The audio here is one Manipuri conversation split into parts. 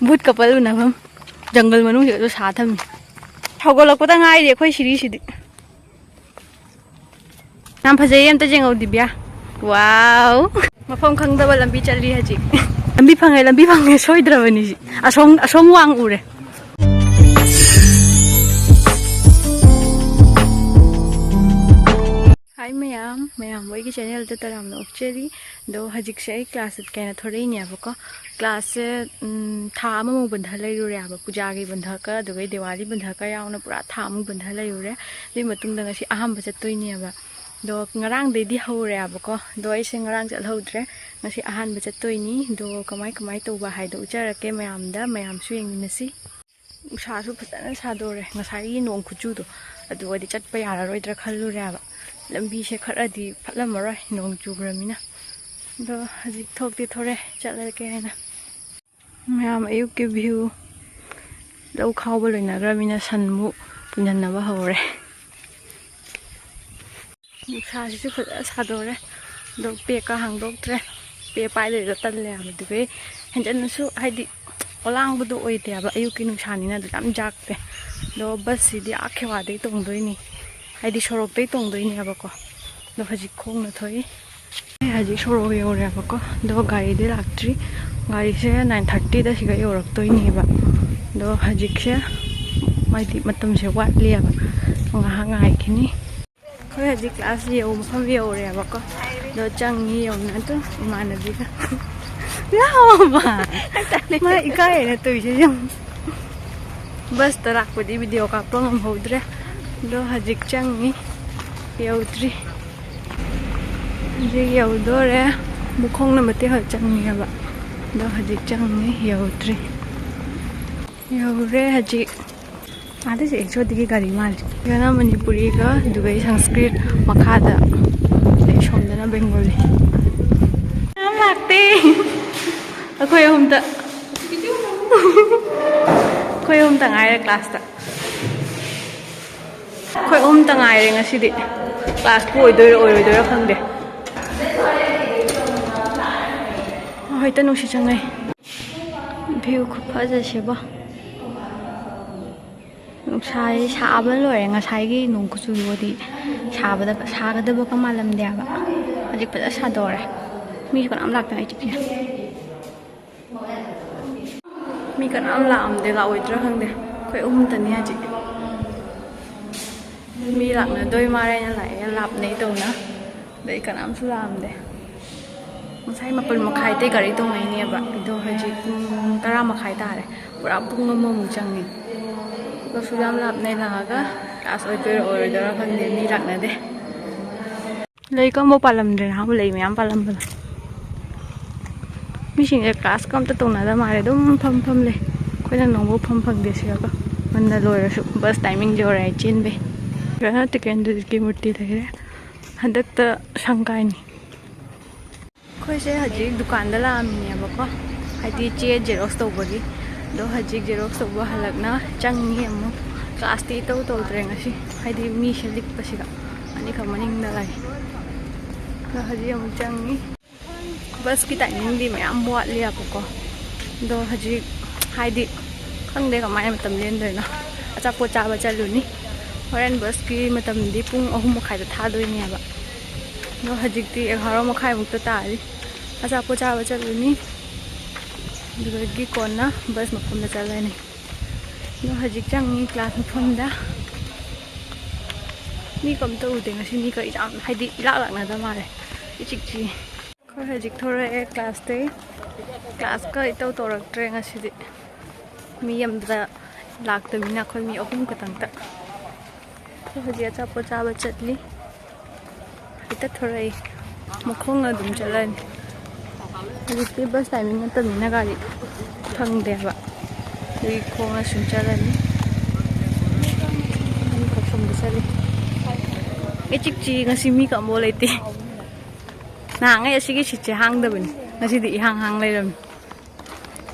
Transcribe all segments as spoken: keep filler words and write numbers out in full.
ꯕꯨꯠ ꯀꯄꯜ ꯎꯅꯐꯝ꯫ ꯖꯪꯒꯜ ꯃꯅꯨꯡꯁꯤꯗꯁꯨ ꯁꯥ ꯊꯝꯃꯤ꯫ ꯍꯧꯒꯠꯂꯛꯄꯗ ꯉꯥꯏꯔꯤ ꯑꯩꯈꯣꯏ ꯁꯤꯔꯤꯁꯤꯗꯤ꯫ ꯌꯥꯝ ꯐꯖꯩꯌꯦ, ꯑꯝꯇ ꯌꯦꯡꯉꯧ ꯗꯤꯕ꯭ꯌꯥ꯫ ꯋꯥꯎ꯫ ꯃꯐꯝ ꯈꯪꯗꯕ ꯂꯝꯕꯤ ꯆꯠꯂꯤ ꯍꯧꯖꯤꯛ꯫ ꯂꯝꯕꯤ ꯐꯪꯉꯦ, ꯂꯝꯕꯤ ꯐꯪꯉꯦ, ꯁꯣꯏꯗ꯭ꯔꯕꯅꯤ ꯁꯤ꯫ ꯑꯁꯣꯝ, ꯑꯁꯣꯝ ꯋꯥꯡ ꯎꯔꯦ꯫ ꯍꯥꯏ ꯃꯌꯥꯝ, ꯃꯌꯥꯝ ꯃꯣꯏꯒꯤ ꯆꯦꯅꯦꯜꯗ ꯇꯔꯥꯝꯅ ꯑꯣꯛꯆꯔꯤ꯫ ꯑꯗꯣ ꯍꯧꯖꯤꯛꯁꯦ ꯑꯩ ꯀ꯭ꯂꯥꯁ ꯆꯠꯀꯦꯅ ꯊꯣꯔꯛꯏꯅꯦꯕꯀꯣ꯫ ꯀ꯭ꯂꯥꯁꯁꯦ, ꯎꯝ, ꯊꯥ ꯑꯃꯃꯨꯛ ꯕꯟꯙ ꯂꯩꯔꯨꯔꯦꯕ꯫ ꯄꯨꯖꯥꯒꯤ ꯕꯟꯙꯀ ꯑꯗꯨꯒ ꯗꯤꯋꯥꯂꯤ ꯕꯟꯙꯀ ꯌꯥꯎꯅ ꯄꯨꯔꯥ ꯊꯥ ꯑꯃꯨꯛ ꯕꯟꯙ ꯂꯩꯔꯨꯔꯦ꯫ ꯑꯗꯨꯒꯤ ꯃꯇꯨꯡꯗ ꯉꯁꯤ ꯑꯍꯥꯟꯕ ꯆꯠꯇꯣꯏꯅꯦꯕ꯫ ꯑꯗꯣ ꯉꯔꯥꯡꯗꯩꯗꯤ ꯍꯧꯔꯦꯕꯀꯣ꯫ ꯑꯗꯣ ꯑꯩꯁꯦ ꯉꯔꯥꯡ ꯆꯠꯍꯧꯗ꯭ꯔꯦ꯫ ꯉꯁꯤ ꯑꯍꯥꯟꯕ ꯆꯠꯇꯣꯏꯅꯤ꯫ ꯑꯗꯣ ꯀꯃꯥꯏ ꯀꯃꯥꯏ ꯇꯧꯕ ꯍꯥꯏꯗꯣ ꯎꯠꯆꯔꯛꯀꯦ ꯃꯌꯥꯝꯗ, ꯃꯌꯥꯝꯁꯨ ꯌꯦꯡꯃꯤꯟꯅꯁꯤ꯫ ꯅꯨꯡꯁꯥꯁꯨ ꯐꯖꯅ ꯁꯥꯗꯣꯔꯦ꯫ ꯉꯁꯥꯏꯒꯤ ꯅꯣꯡ ꯈꯨꯆꯨꯗꯣ ꯑꯗꯨꯒꯗꯤ ꯆꯠꯄ ꯌꯥꯔꯔꯣꯏꯗ꯭ꯔꯥ ꯈꯜꯂꯨꯔꯦꯕ꯫ ꯂꯝꯕꯤꯁꯦ ꯈꯔꯗꯤ ꯐꯠꯂꯝꯃꯔꯣꯏ ꯅꯣꯡ ꯆꯨꯈ꯭ꯔꯃꯤꯅ꯫ ꯑꯗꯣ ꯍꯧꯖꯤꯛ ꯊꯣꯛꯇꯤ ꯊꯣꯔꯦ ꯆꯠꯂꯒꯦ ꯍꯥꯏꯅ꯫ ꯃꯌꯥꯝ ꯑꯌꯨꯛꯀꯤ ꯚ꯭ꯌꯨ꯫ ꯂꯧ ꯈꯥꯎꯕ ꯂꯣꯏꯅꯈ꯭ꯔꯃꯤꯅ ꯁꯟꯃꯨꯛ ꯄꯨꯟꯁꯤꯟꯅꯕ ꯍꯧꯔꯦ꯫ ꯅꯨꯡꯁꯥꯁꯤꯁꯨ ꯐꯖꯅ ꯁꯥꯗꯣꯔꯦ꯫ ꯑꯗꯣ ꯄꯦꯛꯀ ꯍꯥꯡꯗꯣꯛꯇ꯭ꯔꯦ꯫ ꯄꯦ ꯄꯥꯏꯗꯣꯏꯗꯣ ꯇꯜꯂꯦ ꯍꯥꯏꯕ꯫ ꯑꯗꯨꯒꯤ ꯍꯦꯟꯖꯟꯅꯁꯨ ꯍꯥꯏꯗꯤ ꯑꯣꯂꯥꯡꯕꯗꯣ ꯑꯣꯏꯗꯦ ꯍꯥꯏꯕ꯫ ꯑꯌꯨꯛꯀꯤ ꯅꯨꯡꯁꯥꯅꯤꯅ ꯑꯗꯨ ꯌꯥꯝ ꯌꯥꯛꯇꯦ꯫ ꯑꯗꯣ ꯕꯁꯁꯤꯗꯤ ꯑꯥ ꯈꯦꯋꯥꯗꯩ ꯇꯣꯡꯗꯣꯏꯅꯤ꯫ ꯍꯥꯏꯗꯤ ꯁꯣꯔꯣꯛꯇꯩ ꯇꯣꯡꯗꯣꯏꯅꯦꯕꯀꯣ꯫ ꯑꯗꯣ ꯍꯧꯖꯤꯛ ꯈꯣꯡꯅ ꯊꯣꯛꯏ꯫ ꯑꯩ ꯍꯧꯖꯤꯛ ꯁꯣꯔꯣꯛ ꯌꯧꯔꯦꯕꯀꯣ꯫ ꯑꯗꯣ ꯒꯥꯔꯤꯗꯤ ꯂꯥꯛꯇ꯭ꯔꯤ꯫ ꯒꯥꯔꯤꯁꯦ ꯅꯥꯏꯟ ꯊꯥꯔꯇꯤꯗ ꯁꯤꯒ ꯌꯧꯔꯛꯇꯣꯏꯅꯦꯕ꯫ ꯑꯗꯣ ꯍꯧꯖꯤꯛꯁꯦ ꯍꯥꯏꯗꯤ ꯃꯇꯝꯁꯦ ꯋꯥꯠꯂꯤꯑꯕ꯫ ꯉꯥꯏꯍꯥꯛ ꯉꯥꯏꯈꯤꯅꯤ꯫ ꯑꯩꯈꯣꯏ ꯍꯧꯖꯤꯛ ꯀ꯭ꯂꯥꯁ ꯌꯧ-, ꯃꯐꯝ ꯌꯧꯔꯦꯕꯀꯣ꯫ ꯑꯗꯣ ꯆꯪꯉꯤ ꯌꯧꯅ ꯑꯗꯨꯝ ꯏꯃꯥꯟꯅꯕꯤꯒ꯫ ꯂꯥꯛꯑꯣ ꯃꯥ꯫ ꯃꯥ ꯏꯀꯥꯏꯌꯦꯅ ꯇꯧꯔꯤꯁꯦ ꯌꯦꯡꯉꯨ꯫ ꯕꯁꯇ ꯂꯥꯛꯄꯗꯤ ꯚꯤꯗꯤꯑꯣ ꯀꯥꯞꯄ ꯉꯝꯍꯧꯗ꯭ꯔꯦ꯫ ꯑꯗꯣ ꯍꯧꯖꯤꯛ ꯆꯪꯉꯤ꯫ ꯌꯧꯗ꯭ꯔꯤ꯫ ꯍꯧꯖꯤꯛ ꯌꯧꯗꯣꯔꯦ꯫ ꯃꯈꯣꯡꯅ ꯃꯇꯦꯛ ꯈꯛ ꯆꯪꯉꯦꯕ꯫ ꯑꯗꯣ ꯍꯧꯖꯤꯛ ꯆꯪꯉꯤ, ꯌꯧꯗ꯭ꯔꯤ꯫ ꯌꯧꯔꯦ ꯍꯧꯖꯤꯛ꯫ ꯑꯥꯗꯁꯦ ꯑꯦꯛꯁꯣꯗꯤꯒꯤ ꯒꯥꯔꯤ ꯃꯥꯜꯂꯤ꯫ ꯁꯤꯗꯅ ꯃꯅꯤꯄꯨꯔꯤꯒ ꯑꯗꯨꯒ ꯁꯪꯁꯀ꯭ꯔꯤꯠ ꯃꯈꯥꯗ, ꯑꯗꯩ ꯁꯣꯝꯗꯅ ꯕꯦꯡꯒꯣꯂꯤ꯫ ꯌꯥꯝ ꯂꯥꯛꯇꯦ꯫ ꯑꯩꯈꯣꯏ ꯑꯍꯨꯝꯇ꯫ ꯑꯩꯈꯣꯏ ꯑꯍꯨꯝꯇ ꯉꯥꯏꯔꯦ ꯀ꯭ꯂꯥꯁꯇ꯫ ꯑꯩꯈꯣꯏ ꯑꯍꯨꯝꯇ ꯉꯥꯏꯔꯦ ꯉꯁꯤꯗꯤ꯫ ꯀ꯭ꯂꯥꯁꯄꯨ ꯑꯣꯏꯗꯣꯏꯔꯥ ꯑꯣꯏꯔꯣꯏꯗꯣꯏꯔꯥ ꯈꯪꯗꯦ꯫ ꯍꯣꯏꯇ ꯅꯨꯡꯁꯤꯠ ꯆꯪꯉꯦ꯫ View ꯈꯨꯐꯖꯁꯤꯕꯣ꯫ ꯅꯨꯡꯁꯥꯁꯤ ꯁꯥꯕ ꯂꯣꯏꯔꯦ꯫ ꯉꯁꯥꯏꯒꯤ ꯅꯣꯡ ꯈꯨꯆꯨꯗꯨꯒꯗꯤ ꯁꯥꯕꯗ, ꯁꯥꯒꯗꯕꯒ ꯃꯥꯜꯂꯝꯗꯦ ꯍꯥꯏꯕ꯫ ꯍꯧꯖꯤꯛ ꯐꯖꯅ ꯁꯥꯗꯣꯔꯦ꯫ ꯃꯤꯁꯨ ꯀꯅꯥꯝ ꯂꯥꯛꯇꯅ ꯑꯩ ꯆꯤꯛꯑꯦ꯫ ꯃꯤ ꯀꯅꯥꯝ ꯂꯥꯛꯑꯝꯗꯦ, ꯂꯥꯛꯑꯣꯏꯗ꯭ꯔꯥ ꯈꯪꯗꯦ꯫ ꯑꯩꯈꯣꯏ ꯑꯍꯨꯝꯇꯅꯤ ꯍꯧꯖꯤꯛ꯫ ꯃꯤ ꯂꯥꯛꯅꯗꯣꯏ ꯃꯥꯜꯂꯦꯅ ꯂꯥꯛꯑꯦ, ꯂꯥꯞꯅꯩ ꯇꯧꯅ꯫ ꯑꯗꯩ ꯀꯅꯥꯝꯁꯨ ꯂꯥꯛꯑꯝꯗꯦ꯫ ꯉꯁꯥꯏ ꯃꯥꯄꯜ ꯃꯈꯥꯏꯗꯩ ꯒꯥꯔꯤ ꯇꯣꯡꯉꯛꯏꯅꯦꯕ, ꯑꯗꯣ ꯍꯧꯖꯤꯛ ꯄꯨꯡ ꯇꯔꯥ ꯃꯈꯥꯏ ꯇꯥꯔꯦ꯫ ꯄꯨꯔꯥ ꯄꯨꯡ ꯑꯃꯃꯨꯛ ꯆꯪꯉꯦ꯫ ꯑꯗꯣ ꯁꯨꯛ ꯌꯥꯝ ꯂꯥꯞꯅꯩ ꯂꯥꯛꯑꯒ꯫ ꯀ꯭ꯂꯥꯁ ꯑꯣꯏꯗꯣꯏꯔꯥ ꯑꯣꯏꯔꯣꯏꯗꯣꯏꯔꯥ ꯈꯪꯗꯦ, ꯃꯤ ꯂꯥꯛꯅꯗꯦ꯫ ꯂꯥꯏꯔꯤꯛ ꯑꯃꯐꯥꯎ ꯄꯥꯜꯂꯝꯗ꯭ꯔꯦ, ꯅꯍꯥꯟꯃꯨꯛ ꯂꯥꯏꯔꯤꯛ ꯃꯌꯥꯝ ꯄꯥꯜꯂꯝꯕꯗꯣ꯫ ꯃꯤꯁꯤꯡꯁꯦ ꯀ꯭ꯂꯥꯁꯀ ꯑꯝꯇ ꯇꯧꯅꯗ ꯃꯥꯜꯂꯦ, ꯑꯗꯨꯝ ꯐꯝ ꯐꯝ ꯂꯩ꯫ ꯑꯩꯈꯣꯏꯅ ꯅꯣꯡꯐꯥꯎ ꯐꯝ ꯐꯪꯗꯦ ꯁꯤꯗꯒ꯫ ꯉꯟꯅ ꯂꯣꯏꯔꯁꯨ ꯕꯁ ꯇꯥꯏꯃꯤꯡꯁꯦ ꯑꯣꯏꯔꯦ ꯆꯦꯟꯕꯩ꯫ ꯁꯤꯗꯅ ꯇꯤꯀꯦꯟꯗ꯭ꯔꯖꯤꯠꯀꯤ ꯃꯨꯔꯇꯤ ꯂꯩꯔꯦ꯫ ꯍꯟꯗꯛꯇ ꯁꯪꯒꯥꯏꯅꯤ꯫ ꯑꯩꯈꯣꯏꯁꯦ ꯍꯧꯖꯤꯛ ꯗꯨꯀꯥꯟꯗ ꯂꯥꯛꯑꯝꯃꯤꯅꯦꯕꯀꯣ, ꯍꯥꯏꯗꯤ ꯆꯦ ꯖꯦꯔꯣꯛꯁ ꯇꯧꯕꯒꯤ꯫ ꯑꯗꯣ ꯍꯧꯖꯤꯛ ꯖꯦꯔꯣꯛꯁ ꯇꯧꯕ ꯍꯜꯂꯛꯅ ꯆꯪꯉꯤ ꯑꯃꯨꯛ꯫ ꯀ꯭ꯂꯥꯁꯇꯤ ꯏꯇꯧ ꯇꯧꯗ꯭ꯔꯦ ꯉꯁꯤ, ꯍꯥꯏꯗꯤ ꯃꯤꯁꯦ ꯂꯤꯛꯄꯁꯤꯒ꯫ ꯑꯅꯤꯈꯛ ꯃꯅꯤꯡꯗ ꯂꯩ꯫ ꯑꯗꯣ ꯍꯧꯖꯤꯛ ꯑꯃꯨꯛ ꯆꯪꯉꯤ꯫ ꯕꯁꯀꯤ ꯇꯥꯏꯃꯤꯡꯗꯤ ꯃꯌꯥꯝ ꯋꯥꯠꯂꯤꯑꯕꯀꯣ꯫ ꯑꯗꯣ ꯍꯧꯖꯤꯛ ꯍꯥꯏꯗꯤ ꯈꯪꯗꯦ ꯀꯃꯥꯏꯅ ꯃꯇꯝ ꯂꯦꯟꯗꯣꯏꯅꯣ꯫ ꯑꯆꯥꯄꯣꯠ ꯆꯥꯕ ꯆꯠꯂꯨꯅꯤ꯫ ꯍꯣꯔꯦꯟ ꯕꯁꯀꯤ ꯃꯇꯝꯗꯤ ꯄꯨꯡ ꯑꯍꯨꯝ ꯃꯈꯥꯏꯗ ꯊꯥꯗꯣꯏꯅꯦꯕ꯫ ꯑꯗꯣ ꯍꯧꯖꯤꯛꯇꯤ ꯑꯦꯒꯥꯔꯣ ꯃꯈꯥꯏꯃꯨꯛꯇ ꯇꯥꯔꯤ꯫ ꯑꯆꯥꯄꯣꯠ ꯆꯥꯕ ꯆꯠꯂꯨꯅꯤ꯫ ꯑꯗꯨꯗꯒꯤ ꯀꯣꯟꯅ ꯕꯁ ꯃꯐꯝꯗ ꯆꯠꯂꯅꯤ꯫ ꯑꯗꯣ ꯍꯧꯖꯤꯛ ꯆꯪꯉꯤ ꯀ꯭ꯂꯥꯁ ꯃꯐꯝꯗ꯫ ꯃꯤ ꯀꯝꯇ ꯎꯗꯦ ꯉꯁꯤ, ꯃꯤ ꯀ-, ꯌꯥꯝ, ꯍꯥꯏꯗꯤ ꯏꯂꯥꯛ ꯂꯥꯛꯅꯗ ꯃꯥꯜꯂꯦ꯫ ꯏꯆꯤꯛ ꯆꯤꯛꯏ꯫ ꯑꯩꯈꯣꯏ ꯍꯧꯖꯤꯛ ꯊꯣꯔꯛꯑꯦ ꯀ꯭ꯂꯥꯁꯇꯩ꯫ ꯀ꯭ꯂꯥꯁꯀ ꯏꯇꯧ ꯇꯧꯔꯛꯇ꯭ꯔꯦ ꯉꯁꯤꯗꯤ꯫ ꯃꯤ ꯑꯝꯇ ꯂꯥꯛꯇꯕꯅꯤꯅ ꯑꯩꯈꯣꯏ ꯃꯤ ꯑꯍꯨꯝ ꯈꯛꯇꯪꯇ꯫ ꯑꯩꯈꯣꯏ ꯍꯧꯖꯤꯛ ꯑꯆꯥꯄꯣꯠ ꯆꯥꯕ ꯆꯠꯂꯤ꯫ ꯍꯦꯛꯇ ꯊꯣꯔꯛꯏ꯫ ꯃꯈꯣꯡꯅ ꯑꯗꯨꯝ ꯆꯠꯂꯅꯤ꯫ ꯍꯧꯖꯤꯛꯇꯤ ꯕꯁ ꯇꯥꯏꯃꯤꯡ ꯅꯠꯇꯕꯅꯤꯅ ꯒꯥꯔꯤ ꯐꯪꯗꯦꯕ꯫ ꯑꯗꯨꯒꯤ ꯈꯣꯡꯅ ꯁꯨꯝ ꯆꯠꯂꯅꯤ꯫ ꯑꯅꯤꯈꯛ ꯁꯣꯝꯗ ꯆꯠꯂꯤ꯫ ꯏꯆꯤꯛ ꯆꯤꯛꯏ ꯉꯁꯤ, ꯃꯤ ꯀꯝꯕꯣ ꯂꯩꯇꯦ꯫ ꯅꯍꯥꯟꯉꯩ ꯑꯁꯤꯒꯤ ꯁꯤꯠꯁꯦ ꯍꯥꯡꯗꯕꯅꯤ, ꯉꯁꯤꯗꯤ ꯏꯍꯥꯡ ꯍꯥꯡ ꯂꯩꯔꯝꯃꯤ꯫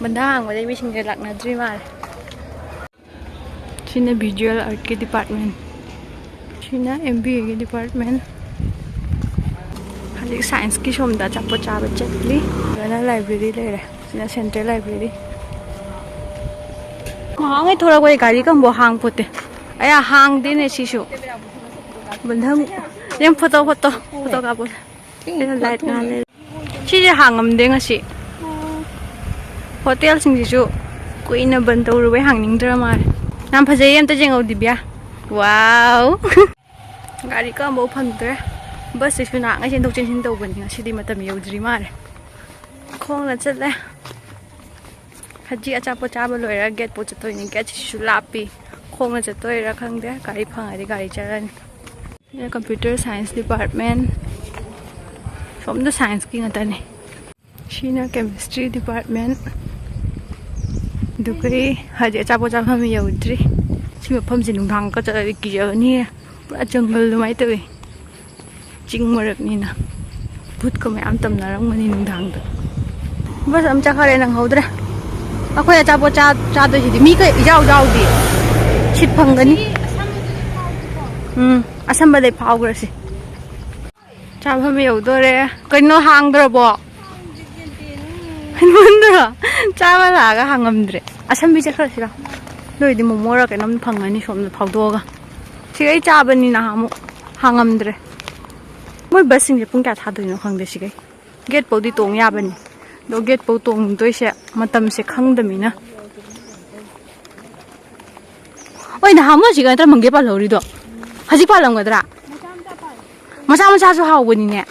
ꯕꯟꯗꯥ ꯍꯥꯡꯕꯗꯩ ꯃꯤꯁꯤꯡꯁꯦ ꯂꯥꯛꯅꯗ꯭ꯔꯤ ꯃꯥꯜꯂꯦ꯫ ꯁꯤꯅ visual artꯀꯤ department꯫ ꯁꯤꯅ M B Aꯒꯤ department꯫ ꯍꯧꯖꯤꯛ scienceꯀꯤ ꯁꯣꯝꯗ ꯑꯆꯥꯄꯣꯠ ꯆꯥꯕ ꯆꯠꯂꯤ꯫ ꯁꯤꯗꯅ library ꯂꯩꯔꯦ꯫ ꯁꯤꯅ central library꯫ ꯉꯍꯥꯟꯉꯩ ꯊꯣꯔꯛꯄꯗꯤ ꯒꯥꯔꯤ ꯈꯝꯕ ꯍꯥꯡꯄꯣꯠꯇꯦ꯫ ꯑꯌꯥ, ꯍꯥꯡꯗꯦꯅꯦ ꯁꯤꯁꯨ꯫ ꯕꯟꯙꯪ꯫ ꯌꯥꯝ ꯐꯣꯇꯣ, ꯐꯣꯇꯣ, ꯐꯣꯇꯣ ꯀꯥꯞꯄꯣ꯫ ꯑꯩꯅ ꯂꯥꯏꯠ ꯉꯥꯜꯂꯦ꯫ ꯁꯤꯁꯦ ꯍꯥꯡꯉꯝꯗꯦ ꯉꯁꯤ꯫ ꯍꯣꯇꯦꯜꯁꯤꯡꯁꯤꯁꯨ ꯀꯨꯏꯅ ꯕꯟ ꯇꯧꯔꯨꯕꯩ ꯍꯥꯡꯅꯤꯡꯗ꯭ꯔ ꯃꯥꯜꯂꯦ꯫ ꯌꯥꯝ ꯐꯖꯩꯌꯦ, ꯑꯝꯇ ꯌꯦꯡꯍꯧ ꯗꯤꯕ꯭ꯌꯥ꯫ ꯋꯥꯎ! ꯒꯥꯔꯤ ꯀꯛꯑꯝꯕꯧ ꯐꯪꯗ꯭ꯔꯦ꯫ ꯕꯁꯁꯤꯁꯨ ꯅꯍꯥꯟꯉꯩ ꯆꯦꯟꯊꯣꯛ ꯆꯦꯟꯁꯤꯟ ꯇꯧꯕꯅꯤ, ꯉꯁꯤꯗꯤ ꯃꯇꯝ ꯌꯧꯗ꯭ꯔꯤ ꯃꯥꯜꯂꯦ꯫ ꯈꯣꯡꯅ ꯆꯠꯂꯦ꯫ ꯍꯧꯖꯤꯛ ꯑꯆꯥꯄꯣꯠ ꯆꯥꯕ ꯂꯣꯏꯔꯒ ꯒꯦꯠ ꯄꯧ ꯆꯠꯇꯣꯏꯅꯦ꯫ ꯒꯦꯠꯁꯤꯁꯨ ꯂꯥꯞꯄꯤ꯫ ꯈꯣꯡꯅ ꯆꯠꯇꯣꯏꯔꯥ ꯈꯪꯗꯦ꯫ ꯒꯥꯔꯤ ꯐꯪꯉꯗꯤ ꯒꯥꯔꯤ ꯆꯠꯂꯅꯤ꯫ ꯁꯤꯅ computer science department꯫ ꯁꯣꯝꯗ scienceꯀꯤ ꯉꯥꯛꯇꯅꯤ꯫ ꯁꯤꯅ chemistry department꯫ ꯑꯗꯨꯒ ꯍꯧꯖꯤꯛ ꯑꯆꯥꯄꯣꯠ ꯆꯥꯐꯝ ꯌꯧꯗ꯭ꯔꯤ꯫ ꯁꯤ ꯃꯐꯝꯁꯦ ꯅꯨꯡꯗꯥꯡꯒ ꯆꯠꯂꯗꯤ ꯀꯤꯖꯒꯅꯤꯌꯦ꯫ ꯄꯨꯔꯥ ꯖꯪꯒꯜ ꯑꯗꯨꯃꯥꯏꯅ ꯇꯧꯋꯤ꯫ ꯆꯤꯡ ꯃꯔꯛꯅꯤꯅ꯫ ꯚꯨꯠꯀ ꯃꯌꯥꯝ ꯇꯝꯅꯔꯝꯒꯅꯤ ꯅꯨꯡꯗꯥꯡꯗ꯫ ꯕꯁ ꯑꯃ ꯆꯠꯈꯔꯦ, ꯅꯪꯍꯧꯗ꯭ꯔꯦ꯫ ꯑꯩꯈꯣꯏ ꯑꯆꯥꯄꯣꯠ ꯆꯥ-, ꯆꯥꯗꯣꯏꯁꯤꯗꯤ ꯃꯤ ꯀꯩ ꯏꯖꯥꯎ ꯖꯥꯎꯗꯤ꯫ ꯁꯤꯠ ꯐꯪꯒꯅꯤ꯫ ꯎꯝ, ꯑꯁꯝꯕꯗꯩ ꯐꯥꯎꯈ꯭ꯔꯁꯤ꯫ ꯆꯥꯐꯝ ꯌꯧꯗꯣꯔꯦ꯫ ꯀꯩꯅꯣ ꯍꯥꯡꯗ꯭ꯔꯕꯣ? ꯍꯟꯃꯟꯗ꯭ꯔꯣ? ꯆꯥꯕ ꯂꯥꯛꯑꯒ ꯍꯥꯡꯉꯝꯗ꯭ꯔꯦ꯫ ꯑꯁꯝꯕꯤ ꯆꯠꯈ꯭ꯔꯁꯤꯔꯣ? ꯑꯗꯨ ꯑꯣꯏꯗꯤ ꯃꯣꯃꯣꯔ ꯀꯩꯅꯣꯝ ꯐꯪꯉꯅꯤ ꯁꯣꯝꯗ ꯐꯥꯎꯗꯣꯛꯑꯒ꯫ ꯁꯤꯒꯩ ꯆꯥꯕꯅꯤ ꯅꯍꯥꯟꯃꯨꯛ꯫ ꯍꯥꯡꯉꯝꯗ꯭ꯔꯦ꯫ ꯃꯣꯏ ꯕꯁꯁꯤꯡꯁꯦ ꯄꯨꯡ ꯀꯌꯥ ꯊꯥꯗꯣꯏꯅꯣ ꯈꯪꯗꯦ ꯁꯤꯒꯩ꯫ ꯒꯦꯠ ꯐꯧꯗꯤ ꯇꯣꯡ ꯌꯥꯕꯅꯤ꯫ ꯑꯗꯣ ꯒꯦꯠ ꯐꯧ ꯇꯣꯡꯗꯣꯏꯁꯦ ꯃꯇꯝꯁꯦ ꯈꯪꯗꯃꯤꯅ꯫ ꯍꯣꯏ, ꯅꯍꯥꯟꯃꯨꯛ ꯁꯤꯒ ꯅꯠꯇ꯭ꯔ ꯃꯪꯒꯦ ꯄꯥꯜꯍꯧꯔꯤꯗꯣ? ꯍꯧꯖꯤꯛ ꯄꯥꯜꯂꯝꯒꯗ꯭ꯔꯥ? ꯃꯆꯥ ꯃꯆꯥꯁꯨ ꯍꯥꯎꯕꯅꯤꯅꯦ꯫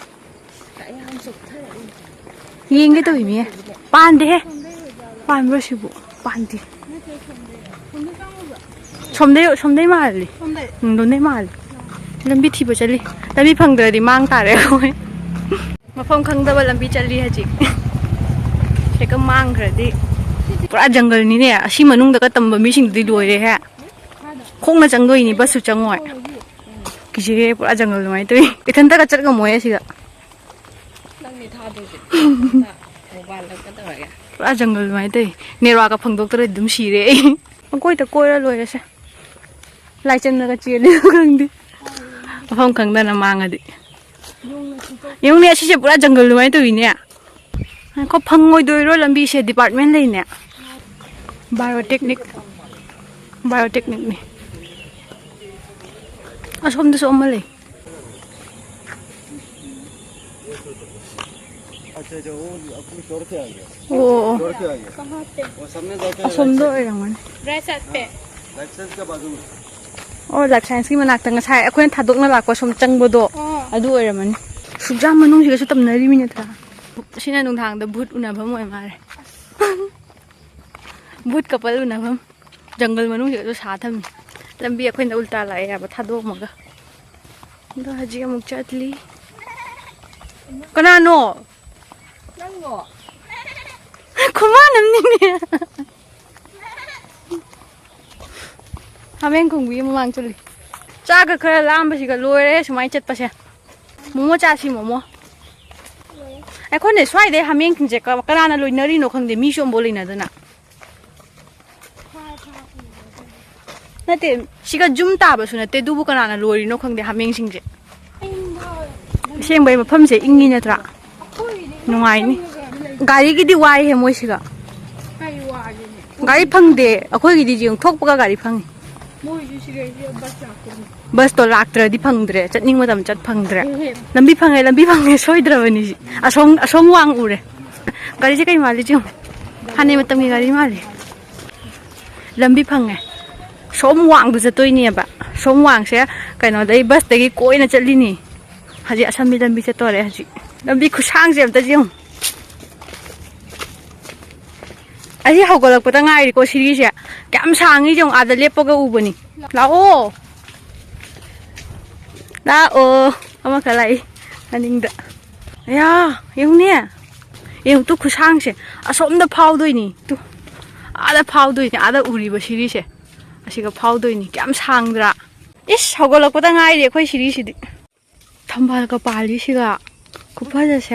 ꯌꯦꯡꯒꯦ ꯇꯧꯔꯤꯅꯦ꯫ ꯄꯥꯟꯗꯦꯍꯦ꯫ ꯄꯥꯟꯕ꯭ꯔꯣ ꯁꯤꯕꯨ? ꯄꯥꯟꯗꯦ꯫ ꯁꯣꯝꯗꯩ, ꯁꯣꯝꯗꯩ ꯃꯥꯜꯂꯤ꯫ ꯎꯝ, ꯂꯣꯝꯗꯩ ꯃꯥꯜꯂꯤ꯫ ꯂꯝꯕꯤ ꯊꯤꯕ ꯆꯠꯂꯤ꯫ ꯂꯝꯕꯤ ꯐꯪꯗ꯭ꯔꯗꯤ ꯃꯥꯡ ꯇꯥꯔꯦ ꯑꯩꯈꯣꯏ꯫ ꯃꯐꯝ ꯈꯪꯗꯕ ꯂꯝꯕꯤ ꯆꯠꯂꯤ ꯍꯧꯖꯤꯛ꯫ ꯍꯦꯛꯇ ꯃꯥꯡꯈ꯭ꯔꯗꯤ꯫ ꯄꯨꯔꯥ ꯖꯪꯒꯜꯅꯤꯅꯦ꯫ ꯑꯁꯤ ꯃꯅꯨꯡꯗꯒ ꯇꯝꯕ ꯃꯤꯁꯤꯡꯗꯨꯗꯤ ꯂꯣꯏꯔꯦꯍꯦ꯫ ꯈꯣꯡꯅ ꯆꯪꯗꯣꯏꯅꯤ, ꯕꯁꯁꯨ ꯆꯪꯉꯣꯏ꯫ ꯀꯤꯖꯩꯌꯦ, ꯄꯨꯔꯥ ꯖꯪꯒꯜ ꯑꯗꯨꯃꯥꯏꯅ ꯇꯧꯋꯤ꯫ ꯏꯊꯟꯇꯒ ꯆꯠ ꯉꯝꯃꯣꯏꯌꯦ ꯁꯤꯗ꯫ ꯅꯪꯅꯦ ꯊꯥꯗꯣꯏꯁꯦ꯫ ꯃꯣꯕꯥꯏꯜꯗ ꯀꯩꯗꯧꯔꯒꯦ? ꯄꯨꯔꯥ ꯖꯪꯒꯜ ꯑꯗꯨꯃꯥꯏꯅ ꯇꯧꯋꯤ꯫ ꯅꯦꯠꯋꯥꯛꯀ ꯐꯪꯗꯣꯛꯇ꯭ꯔꯗꯤ ꯑꯗꯨꯝ ꯁꯤꯔꯦ ꯑꯩ꯫ ꯄꯪꯀꯣꯏꯗ ꯀꯣꯏꯔ ꯂꯣꯏꯔꯦꯁꯦ꯫ ꯂꯥꯏꯆꯟꯅꯒ ꯆꯦꯜꯂꯤꯔ ꯈꯪꯗꯦ꯫ ꯃꯐꯝ ꯈꯪꯗꯅ ꯃꯥꯡꯉꯗꯤ꯫ ꯌꯦꯡꯉꯨꯅꯦ, ꯑꯁꯤꯁꯦ ꯄꯨꯔꯥ ꯖꯪꯒꯜ ꯑꯗꯨꯃꯥꯏꯅ ꯇꯧꯋꯤꯅꯦ꯫ ꯉꯥꯏꯈꯣ, ꯐꯪꯉꯣꯏꯗꯣꯏꯔꯣ ꯂꯝꯕꯤꯁꯦ? Department ꯂꯩꯅꯦ꯫ Biotechnic꯫ ꯕꯥꯏꯑꯣꯇꯦꯛꯅꯤꯛꯅꯤ꯫ ꯑꯁꯣꯝꯗꯁꯨ ꯑꯃ ꯂꯩ꯫ अच्छा, अच्छा, वो अपनी तोड़ के आ गया। ꯑꯣ, ꯑꯣ, ꯑꯣ꯫ तोड़ के आ गया। वो सामने जाके ꯑꯁꯣꯝꯗ ꯑꯣꯏꯔꯝꯒꯅꯤ꯫ राइट साइड के बाजू में। ꯑꯣ, ꯂꯥꯏꯐ ꯁꯥꯏꯟꯁꯀꯤ ꯃꯅꯥꯛꯇ ꯉꯁꯥꯏ ꯑꯩꯈꯣꯏꯅ ꯊꯥꯗꯣꯛꯅ ꯂꯥꯛꯄ ꯁꯨꯝ ꯆꯪꯕꯗꯣ꯫ ꯑꯗꯨ ꯑꯣꯏꯔꯝꯃꯅꯤ꯫ ꯁꯨꯛꯖꯥꯝ ꯃꯅꯨꯡꯁꯤꯒꯁꯨ ꯇꯝꯅꯔꯤꯃꯤ ꯅꯠꯇ꯭ꯔꯥ? ꯁꯤꯅ ꯅꯨꯡꯗꯥꯡꯗ ꯚꯨꯠ ꯎꯅꯐꯝ ꯑꯣꯏ ꯃꯥꯜꯂꯦ꯫ ꯚꯨꯠ ꯀꯄꯜ ꯎꯅꯐꯝ꯫ ꯖꯪꯒꯜ ꯃꯅꯨꯡꯁꯤꯗꯁꯨ ꯁꯥ ꯊꯝꯃꯤ꯫ ꯂꯝꯕꯤ ꯑꯩꯈꯣꯏꯅ ꯎꯜꯇꯥ ꯂꯥꯛꯑꯦ ꯍꯥꯏꯕ ꯊꯥꯗꯣꯛꯑꯝꯃꯒ꯫ ꯑꯗꯣ ꯍꯧꯖꯤꯛ ꯑꯃꯨꯛ ꯆꯠꯂꯤ꯫ ꯀꯅꯥꯅꯣ? ꯅꯪꯉꯣ? ꯈꯨꯃꯥꯟ ꯑꯃꯅꯤꯅꯦ꯫ ꯍꯥꯃꯦꯡ ꯈꯣꯡꯕꯤ ꯃꯃꯥꯡ ꯆꯠꯂꯤ꯫ ꯆꯥꯛꯀ ꯈꯔ ꯂꯥꯝꯕꯁꯤꯒ ꯂꯣꯏꯔꯦ ꯁꯨꯃꯥꯏꯅ ꯆꯠꯄꯁꯦ꯫ ꯃꯣꯃꯣ ꯆꯥꯁꯤ ꯃꯣꯃꯣ꯫ ꯑꯩꯈꯣꯏꯅ ꯁ꯭ꯋꯥꯏꯗꯩ ꯍꯥꯃꯦꯡꯁꯤꯡꯁꯦ ꯀ-, ꯀꯅꯥꯅ ꯂꯣꯏꯅꯔꯤꯅꯣ ꯈꯪꯗꯦ, ꯃꯤꯁꯨ ꯑꯃꯐꯥꯎ ꯂꯩꯅꯗꯅ꯫ ꯅꯠꯇꯦ, ꯁꯤꯒ ꯖꯨꯝ ꯇꯥꯕꯁꯨ ꯅꯠꯇꯦ, ꯑꯗꯨꯕꯨ ꯀꯅꯥꯅ ꯂꯣꯏꯔꯤꯅꯣ ꯈꯪꯗꯦ ꯍꯥꯃꯦꯡꯁꯤꯡꯁꯦ꯫ ꯑꯁꯦꯡꯕꯩ ꯃꯐꯝꯁꯦ ꯏꯪꯉꯤ ꯅꯠꯇ꯭ꯔꯥ? ꯅꯨꯡꯉꯥꯏꯅꯤ꯫ ꯒꯥꯔꯤꯒꯤꯗꯤ ꯋꯥꯏꯍꯦ ꯃꯣꯏꯁꯤꯒ꯫ ꯒꯥꯔꯤ ꯐꯪꯗꯦ ꯑꯩꯈꯣꯏꯒꯤꯗꯤ, ꯌꯦꯡꯉꯨ, ꯊꯣꯛꯄꯒ ꯒꯥꯔꯤ ꯐꯪꯉꯤ꯫ ꯕꯁꯇꯣ ꯂꯥꯛꯇ꯭ꯔꯗꯤ ꯐꯪꯗ꯭ꯔꯦ, ꯆꯠꯅꯤꯡꯕ ꯃꯇꯝ ꯆꯠ ꯐꯪꯗ꯭ꯔꯦ꯫ ꯂꯝꯕꯤ ꯐꯪꯉꯦ, ꯂꯝꯕꯤ ꯐꯪꯉꯦ, ꯁꯣꯏꯗ꯭ꯔꯕꯅꯤ꯫ ꯑꯁꯣꯝ, ꯑꯁꯣꯝ ꯋꯥꯡ ꯎꯔꯦ꯫ ꯒꯥꯔꯤꯁꯦ ꯀꯩ ꯃꯥꯜꯂꯤ ꯌꯦꯡꯉꯨ꯫ ꯍꯥꯟꯅꯩ ꯃꯇꯝꯒꯤ ꯒꯥꯔꯤ ꯃꯥꯜꯂꯤ꯫ ꯂꯝꯕꯤ ꯐꯪꯉꯦ꯫ ꯁꯣꯝ ꯋꯥꯡꯗ ꯆꯠꯇꯣꯏꯅꯦꯕ꯫ ꯁꯣꯝ ꯋꯥꯡꯁꯦ ꯀꯩꯅꯣꯗꯩ, ꯕꯁꯇꯒꯤ ꯀꯣꯏꯅ ꯆꯠꯂꯤꯅꯤ꯫ ꯍꯧꯖꯤꯛ ꯑꯁꯝꯕꯤ ꯂꯝꯕꯤ ꯆꯠꯇꯣꯔꯦ ꯍꯧꯖꯤꯛ꯫ ꯂꯝꯕꯤ ꯈꯨꯁꯥꯡꯁꯦ ꯑꯝꯇ ꯌꯦꯡꯉꯨ꯫ ꯑꯩ ꯍꯧꯒꯠꯂꯛꯄꯗ ꯉꯥꯏꯔꯤꯀꯣ ꯁꯤꯔꯤꯁꯦ꯫ ꯀꯌꯥꯝ ꯁꯥꯡꯉꯤ ꯌꯦꯡꯉꯨ, ꯑꯥꯗ ꯂꯦꯞꯄꯒ ꯎꯕꯅꯤ꯫ ꯂꯥꯛꯑꯣ꯫ ꯂꯥꯛꯑꯣ꯫ ꯑꯃꯈꯛ ꯂꯥꯛꯏ ꯃꯅꯤꯡꯗ꯫ ꯑꯌꯥ, ꯌꯦꯡꯉꯨꯅꯦ꯫ ꯌꯦꯡꯉꯨ ꯇꯨ ꯈꯨꯁꯥꯡꯁꯦ꯫ ꯑꯁꯣꯝꯗ ꯐꯥꯎꯗꯣꯏꯅꯤ꯫ ꯇꯨ꯫ ꯑꯥꯗ ꯐꯥꯎꯗꯣꯏꯅꯤ꯫ ꯑꯥꯗ ꯎꯔꯤꯕ ꯁꯤꯔꯤꯁꯦ꯫ ꯑꯁꯤꯒ ꯐꯥꯎꯗꯣꯏꯅꯤ꯫ ꯀꯌꯥꯝ ꯁꯥꯡꯗ꯭ꯔꯥ? ꯏꯁ, ꯍꯧꯒꯠꯂꯛꯄꯗ ꯉꯥꯏꯔꯤ ꯑꯩꯈꯣꯏ ꯁꯤꯔꯤꯁꯤꯗꯤ꯫ ꯊꯝꯕꯥꯜꯒ ꯄꯥꯜꯂꯤꯁꯤꯒ ꯈꯨꯐꯖꯁꯦ꯫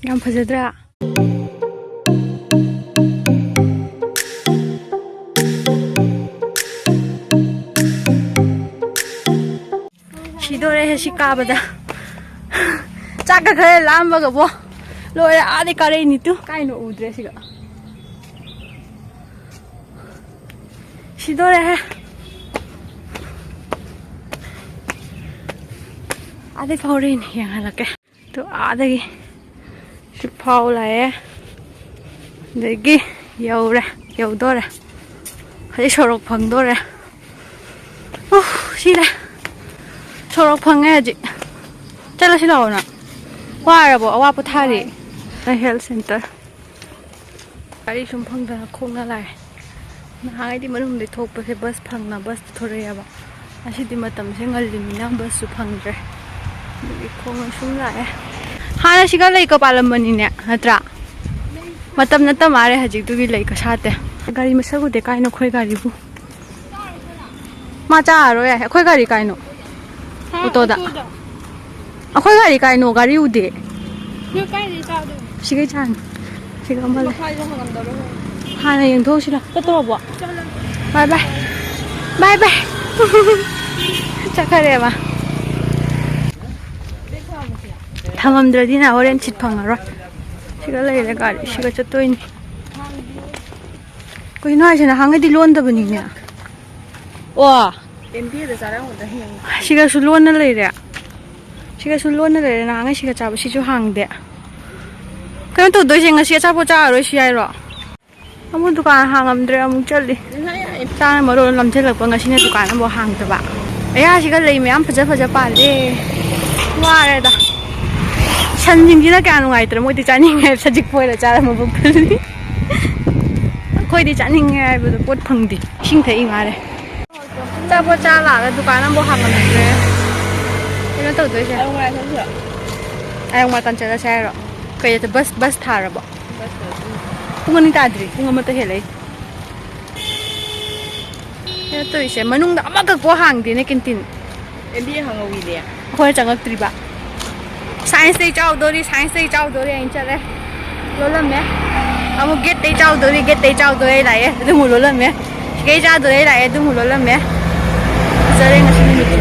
ꯌꯥꯝ ꯐꯖꯗ꯭ꯔꯥ? ꯁꯤꯗꯣꯔꯦꯍꯦ ꯁꯤ ꯀꯥꯕꯗ꯫ ꯆꯥꯛꯀ ꯈꯔ ꯂꯥꯝꯕꯒꯕꯣ꯫ ꯂꯣꯏꯔꯦ, ꯑꯥꯗꯤ ꯀꯥꯔꯛꯏꯅꯤ ꯇꯨ꯫ ꯀꯥꯏꯅꯣ ꯎꯗ꯭ꯔꯦ ꯁꯤꯒ꯫ ꯁꯤꯗꯣꯔꯦꯍꯦ꯫ ꯑꯗꯩ ꯐꯥꯎꯔꯦꯅꯦ, ꯌꯦꯡꯍꯜꯂꯛꯀꯦ꯫ ꯑꯗꯨ ꯑꯥꯗꯒꯤ ꯁꯤ ꯐꯥꯎ ꯂꯥꯛꯑꯦ꯫ ꯑꯗꯒꯤ ꯌꯧꯔꯦ, ꯌꯧꯗꯣꯔꯦ꯫ ꯍꯧꯖꯤꯛ ꯁꯣꯔꯣꯛ ꯐꯪꯗꯣꯔꯦ꯫ ꯎꯐ, ꯁꯤꯔꯦ꯫ ꯁꯣꯔꯣꯛ ꯐꯪꯉꯦ ꯍꯧꯖꯤꯛ꯫ ꯆꯠꯂꯁꯤ ꯂꯥꯛꯑꯣ ꯅꯪ꯫ ꯋꯥꯔꯕꯣ? ꯑꯋꯥ ꯄꯣꯊꯥꯔꯤ꯫ Health centre. ꯒꯥꯔꯤ ꯁꯨꯝ ꯐꯪꯗꯅ ꯈꯣꯡꯅ ꯂꯥꯛꯑꯦ꯫ ꯅꯍꯥꯟꯉꯩꯗꯤ ꯃꯅꯨꯡꯗ ꯊꯣꯛꯄꯁꯦ ꯕꯁ ꯐꯪꯅ ꯕꯁ ꯊꯣꯔꯛꯑꯦꯕ꯫ ꯉꯁꯤꯗꯤ ꯃꯇꯝꯁꯦ ꯉꯜꯂꯤꯃꯤꯅ ꯕꯁꯁꯨ ꯐꯪꯗ꯭ꯔꯦ꯫ ꯑꯗꯨꯒꯤ ꯈꯣꯡꯅ ꯁꯨꯝ ꯂꯥꯛꯑꯦ꯫ ꯍꯥꯟꯅ ꯁꯤꯒ ꯂꯩꯀ ꯄꯥꯜꯂꯝꯕꯅꯤꯅꯦ, ꯅꯠꯇ꯭ꯔꯥ? ꯃꯇꯝ ꯅꯠꯇ ꯃꯥꯜꯂꯦ ꯍꯧꯖꯤꯛꯇꯨꯒꯤ ꯂꯩꯀ ꯁꯥꯠꯇꯦ꯫ ꯒꯥꯔꯤ ꯃꯁꯛ ꯎꯗꯦ꯫ ꯀꯥꯏꯅꯣ ꯑꯩꯈꯣꯏ ꯒꯥꯔꯤꯕꯨ? ꯃꯥ ꯆꯥꯔꯔꯣꯏ ꯍꯥꯏ꯫ ꯑꯩꯈꯣꯏ ꯒꯥꯔꯤ ꯀꯥꯏꯅꯣ? ꯍꯥ, ꯑꯣꯇꯣꯗ꯫ ꯑꯣꯇꯣꯗ꯫ ꯑꯩꯈꯣꯏ ꯒꯥꯔꯤ ꯀꯥꯏꯅꯣ? ꯒꯥꯔꯤ ꯎꯗꯦ꯫ ꯅꯣꯏ ꯀꯥꯏꯗꯩ ꯆꯥꯗꯣꯏꯅꯣ? ꯁꯤꯒꯩ ꯆꯥꯡ꯫ ꯁꯤꯒ ꯑꯃ ꯂꯩ꯫ ꯃꯈꯥꯏꯗꯣ ꯍꯪꯉꯝꯗꯕ꯭ꯔꯣ? ꯍꯥꯟꯅ ꯌꯦꯡꯊꯣꯛꯎꯁꯤ ꯂꯥꯎ꯫ ꯆꯠꯇꯣꯔꯕꯣ? ꯆꯠꯂꯣ꯫ ꯕꯥꯏ ꯕꯥꯏ꯫ ꯕꯥꯏ ꯕꯥꯏ꯫ ꯆꯠꯈꯔꯦꯕ꯫ ꯊꯝꯃꯝꯗ꯭ꯔꯗꯤ ꯅ ꯍꯣꯔꯦꯟ ꯁꯤꯠ ꯐꯪꯉꯔꯣꯏ꯫ ꯁꯤꯒ ꯂꯩꯔꯦ ꯒꯥꯔꯤ꯫ ꯁꯤꯒ ꯆꯠꯇꯣꯏꯅꯤ꯫ ꯀꯩꯅꯣ ꯍꯥꯏꯁꯦ? ꯅꯍꯥꯟꯒꯩꯗꯤ ꯂꯣꯟꯗꯕꯅꯤꯅꯦ꯫ ꯑꯣ꯫ ꯑꯦꯝ ꯕꯤ ꯑꯦꯗ ꯆꯥꯔꯝꯒꯗ꯭ꯔꯥ ꯍꯌꯦꯡ? ꯁꯤꯒꯁꯨ ꯂꯣꯟꯅ ꯂꯩꯔꯦ꯫ ꯁꯤꯒꯁꯨ ꯂꯣꯟꯅ ꯂꯩꯔꯦ꯫ ꯅꯍꯥꯟꯒꯩ ꯁꯤꯒ ꯆꯥꯕ, ꯁꯤꯁꯨ ꯍꯥꯡꯗꯦ꯫ ꯀꯩꯅꯣ ꯇꯧꯗꯣꯏꯁꯦ, ꯉꯁꯤ ꯑꯆꯥꯄꯣꯠ ꯆꯥꯔꯔꯣꯏꯁꯤ ꯍꯥꯏꯔꯣ? ꯑꯃꯨꯛ ꯗꯨꯀꯥꯟ ꯍꯥꯡꯉꯝꯗ꯭ꯔꯦ, ꯑꯃꯨꯛ ꯆꯠꯂꯤ꯫ ꯆꯥꯅ ꯃꯔꯣꯟ ꯂꯝꯁꯤꯜꯂꯛꯄ, ꯉꯁꯤꯅ ꯗꯨꯀꯥꯟ ꯑꯃꯐꯥꯎ ꯍꯥꯡꯗꯕ꯫ ꯑꯌꯥꯁꯤꯒ ꯂꯩ ꯃꯌꯥꯝ ꯐꯖ ꯐꯖ ꯄꯥꯜꯂꯦ꯫ ꯋꯥꯔꯦꯗ꯫ ꯁꯟꯁꯤꯡꯁꯤꯅ ꯀꯌꯥ ꯅꯨꯡꯉꯥꯏꯇ꯭ꯔꯦ, ꯃꯣꯏꯗꯤ ꯆꯥꯅꯤꯡꯉꯦ ꯍꯥꯏꯕ, ꯁꯖꯤꯛ ꯐꯣꯏꯔ ꯆꯥꯔ ꯃꯕꯨꯛ ꯊꯜꯂꯤ꯫ ꯑꯩꯈꯣꯏꯗꯤ ꯆꯥꯅꯤꯡꯉꯦ ꯍꯥꯏꯕꯗꯣ ꯄꯣꯠ ꯐꯪꯗꯦ꯫ ꯏꯁꯤꯡ ꯊꯛꯏ ꯃꯥꯜꯂꯦ꯫ ꯑꯆꯥꯄꯣꯠ ꯆꯥ ꯂꯥꯛꯑꯒ ꯗꯨꯀꯥꯟ ꯑꯃꯐꯥꯎ ꯍꯥꯡꯉꯝꯗ꯭ꯔꯦ꯫ ꯀꯩꯅꯣ ꯇꯧꯗꯣꯏꯁꯦ? ꯑꯌꯣꯛ ꯃꯌꯥ ꯆꯠꯂꯨꯁꯤꯔꯣ? ꯑꯌꯣꯛ ꯃꯌꯥ ꯆꯠꯂꯁꯦ ꯍꯥꯏꯔꯣ? ꯀꯩꯗ ꯕꯁ, ꯕꯁ ꯊꯥꯔꯕꯣ? ꯕꯁ ꯊꯥꯔꯁꯤ꯫ ꯄꯨꯡ ꯑꯅꯤ ꯇꯥꯗ꯭ꯔꯤ, ꯄꯨꯡ ꯑꯃꯇ ꯍꯦꯜꯂꯛꯏ꯫ ꯀꯩꯅꯣ ꯇꯧꯔꯤꯁꯦ, ꯃꯅꯨꯡꯗ ꯑꯃꯈꯛꯐꯥꯎ ꯍꯥꯡꯗꯦꯅꯦ ꯀꯦꯟꯇꯤꯟ꯫ ꯑꯦꯝ ꯕꯤ ꯑꯦ ꯍꯥꯡꯍꯧꯋꯤꯅꯦ꯫ ꯑꯩꯈꯣꯏꯅ ꯆꯪꯉꯛꯇ꯭ꯔꯤꯕ꯫ ꯁꯥꯏꯟꯁꯇꯩ ꯆꯥꯎꯗꯣꯔꯤ, ꯁꯥꯏꯟꯁꯇꯩ ꯆꯥꯎꯗꯣꯔꯤ ꯍꯥꯏꯅ ꯆꯠꯂꯦ꯫ ꯂꯣꯜꯂꯝꯃꯦ꯫ ꯑꯃꯨꯛ ꯒꯦꯠꯇꯩ ꯆꯥꯎꯗꯣꯔꯤ, ꯒꯦꯠꯇꯩ ꯆꯥꯎꯗꯣꯔꯤ ꯂꯥꯛꯑꯦ꯫ ꯑꯗꯨ ꯑꯃꯨꯛ ꯂꯣꯜꯂꯝꯃꯦ꯫ ꯁꯤꯗꯩ ꯆꯥꯗꯣꯔꯤ ꯂꯥꯛꯑꯦ꯫ ꯑꯗꯨ ꯑꯃꯨꯛ ꯂꯣꯜꯂꯝꯃꯦ꯫ ꯐꯖꯔꯦ ꯉꯁꯤ ꯅꯨꯃꯤꯠꯁꯦ꯫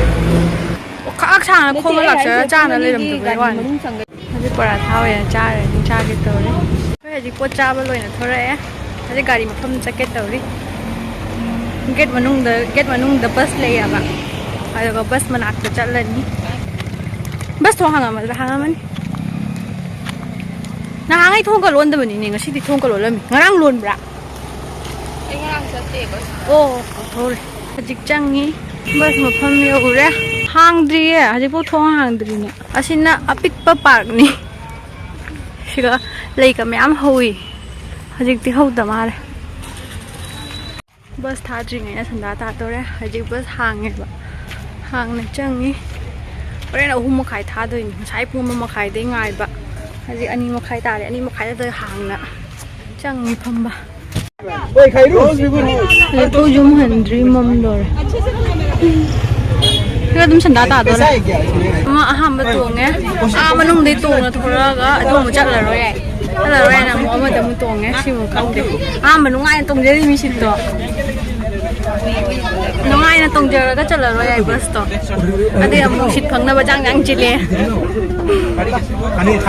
ꯑꯣꯈꯥꯛ ꯁꯥꯡꯅ ꯅꯠꯇꯦ, ꯈꯣꯡꯅ ꯑꯩ ꯍꯥꯏꯁꯦ ꯂꯥꯛꯆꯔꯒ ꯄꯨꯡ ꯆꯥꯅ ꯑꯅꯤꯒꯤ ꯂꯩꯔꯝꯗꯕꯩ ꯒꯥꯔꯤ ꯋꯥꯅꯤ꯫ ꯃꯅꯨꯡ ꯆꯪꯒ- ꯍꯧꯖꯤꯛ ꯄꯔꯥꯊꯥ ꯑꯣꯏꯅ ꯆꯥꯔꯅꯤ, ꯆꯥꯒꯦ ꯇꯧꯔꯤ꯫ ꯑꯩꯈꯣꯏ ꯍꯧꯖꯤꯛ ꯄꯣꯠ ꯆꯥꯕ ꯂꯣꯏꯅ ꯊꯣꯔꯛꯑꯦ꯫ ꯍꯧꯖꯤꯛ ꯒꯥꯔꯤ ꯃꯐꯝꯗ ꯆꯠꯀꯦ ꯇꯧꯔꯤ꯫ ꯒꯦꯠ ꯃꯅꯨꯡꯗ, ꯒꯦꯠ ꯃꯅꯨꯡꯗ ꯕꯁ ꯂꯩꯌꯦꯕ, ꯑꯗꯨꯒ ꯕꯁ ꯃꯅꯥꯛꯇ ꯆꯠꯂꯅꯤ꯫ ꯕꯁ ꯊꯣꯡ ꯍꯥꯡꯉꯝꯃꯗ꯭ꯔꯥ? ꯍꯥꯡꯉꯝꯃꯅꯤ꯫ ꯅꯍꯥꯟꯉꯩ ꯊꯣꯡꯒ ꯂꯣꯟꯗꯕꯅꯤꯅꯦ, ꯉꯁꯤꯗꯤ ꯊꯣꯡꯒ ꯂꯣꯜꯂꯝꯃꯤ꯫ ꯉꯔꯥꯡ ꯂꯣꯟꯕ꯭ꯔꯥ? ꯑꯩ ꯉꯔꯥꯡ ꯆꯠꯇꯦ ꯕꯁ꯫ ꯑꯣ, ꯀꯥꯎꯊꯣꯛꯎꯔꯦ꯫ ꯍꯧꯖꯤꯛ ꯆꯪꯉꯤ꯫ ꯕꯁ ꯃꯐꯝ ꯌꯧꯔꯦ꯫ ꯍꯥꯡꯗ꯭ꯔꯤꯌꯦ, ꯍꯧꯖꯤꯛꯐꯥꯎ ꯊꯣꯡ ꯍꯥꯡꯗ꯭ꯔꯤꯅꯦ꯫ ꯑꯁꯤꯅ ꯑꯄꯤꯛꯄ ꯄꯥꯔꯛꯅꯤ꯫ ꯁꯤꯒ ꯂꯩꯒ ꯃꯌꯥꯝ ꯍꯧꯋꯤ꯫ ꯍꯧꯖꯤꯛꯇꯤ ꯍꯧꯗ ꯃꯥꯜꯂꯦ꯫ ꯕꯁ ꯊꯥꯗ꯭ꯔꯤꯉꯩꯗ ꯁꯟꯗꯥ ꯇꯥꯗꯣꯔꯦ꯫ ꯍꯧꯖꯤꯛ ꯕꯁ ꯍꯥꯡꯉꯦꯕ꯫ ꯍꯥꯡꯅ ꯆꯪꯉꯤ꯫ ꯍꯣꯔꯦꯟ ꯑꯍꯨꯝ ꯃꯈꯥꯏ ꯊꯥꯗꯣꯏꯅꯤ꯫ ꯉꯁꯥꯏ ꯄꯨꯡ ꯑꯃ ꯃꯈꯥꯏꯗꯩ ꯉꯥꯏꯕ꯫ ꯍꯧꯖꯤꯛ ꯑꯅꯤ ꯃꯈꯥꯏ ꯇꯥꯔꯦ꯫ ꯑꯅꯤ ꯃꯈꯥꯏꯗ ꯍꯥꯡꯅ ꯆꯪꯉꯤ ꯐꯝꯕ꯫ ꯍꯧꯖꯤꯛꯐꯥꯎ ꯌꯨꯝ ꯍꯟꯗ꯭ꯔꯤ, ꯃꯝꯗꯣꯔꯦ꯫ ꯁꯤꯗ ꯑꯗꯨꯝ ꯁꯟꯗꯥ ꯇꯥꯗꯣꯔꯦ꯫ ꯑꯃ ꯑꯍꯥꯟꯕ ꯇꯣꯡꯉꯦ꯫ ꯑꯥ ꯃꯅꯨꯡꯗꯩ ꯇꯣꯡꯅ ꯊꯣꯛꯂꯛꯑꯒ ꯑꯗꯨ ꯑꯃꯨꯛ ꯆꯠꯂꯔꯣꯏ ꯌꯥꯏ꯫ ꯆꯠꯂꯔꯣꯏ ꯍꯥꯏꯅ ꯑꯃꯨꯛ ꯑꯃꯗ ꯑꯃꯨꯛ ꯇꯣꯡꯉꯦ꯫ ꯁꯤꯃꯨꯛ ꯈꯪꯗꯦ꯫ ꯑꯍꯥꯟꯕ ꯅꯨꯡꯉꯥꯏꯅ ꯇꯣꯡꯖꯔꯤ ꯃꯤꯁꯤꯠꯇꯣ꯫ ꯅꯨꯡꯉꯥꯏꯅ ꯇꯣꯡꯖꯔꯒ ꯆꯠꯂꯔꯣꯏ ꯌꯥꯏ ꯕꯁꯇꯣ꯫ ꯑꯗꯩ ꯑꯃꯨꯛ ꯁꯤꯠ ꯐꯪꯅꯕ ꯆꯥꯡ ꯆꯥꯡ ꯆꯤꯜꯂꯦ꯫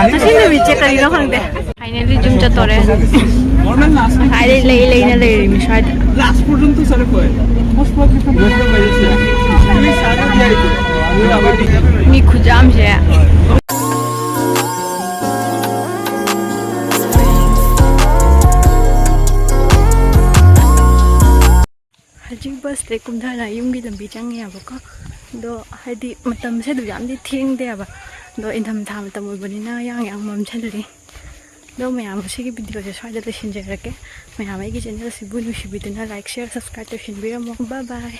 ꯉꯁꯤ ꯅꯨꯃꯤꯠꯁꯦ ꯀꯔꯤꯅꯣ ꯈꯪꯗꯦ꯫ ꯐꯥꯏꯅꯦꯜꯂꯤ ꯌꯨꯝ ꯆꯠꯇꯣꯔꯦ꯫ ꯉꯁꯥꯏꯗꯩ ꯂꯩ ꯂꯩꯅ ꯂꯩꯔꯤꯃꯤ ꯁ꯭ꯋꯥꯏꯗ꯫ ꯃꯤ ꯈꯨꯌꯥꯝꯁꯦ꯫ ꯍꯧꯖꯤꯛ ꯕꯁꯇꯩ ꯀꯨꯝꯊꯔ ꯌꯨꯝꯒꯤ ꯂꯝꯕꯤ ꯆꯪꯉꯦꯕꯀꯣ꯫ ꯑꯗꯣ ꯍꯥꯏꯗꯤ ꯃꯇꯝꯁꯦ ꯑꯗꯨ ꯌꯥꯝꯗꯤ ꯊꯦꯡꯗꯦꯕ꯫ ꯑꯗꯣ ꯏꯪꯊꯝꯊꯥ ꯃꯇꯝ ꯑꯣꯏꯕꯅꯤꯅ ꯌꯥꯡ ꯌꯥꯡ ꯃꯝꯁꯤꯜꯂꯤ꯫ ꯑꯗꯣ ꯃꯌꯥꯝ, ꯉꯁꯤꯒꯤ ꯚꯤꯗꯤꯑꯣꯁꯦ ꯁ꯭ꯋꯥꯏꯗ ꯂꯣꯏꯁꯤꯟꯖꯔꯒꯦ꯫ ꯃꯌꯥꯝ ꯑꯩꯒꯤ ꯆꯦꯅꯦꯜꯁꯤꯕꯨ ꯅꯨꯡꯁꯤꯕꯤꯗꯨꯅ like, share, subscribe ꯇꯧꯁꯤꯟꯕꯤꯔꯝꯃꯣ꯫ Bye bye꯫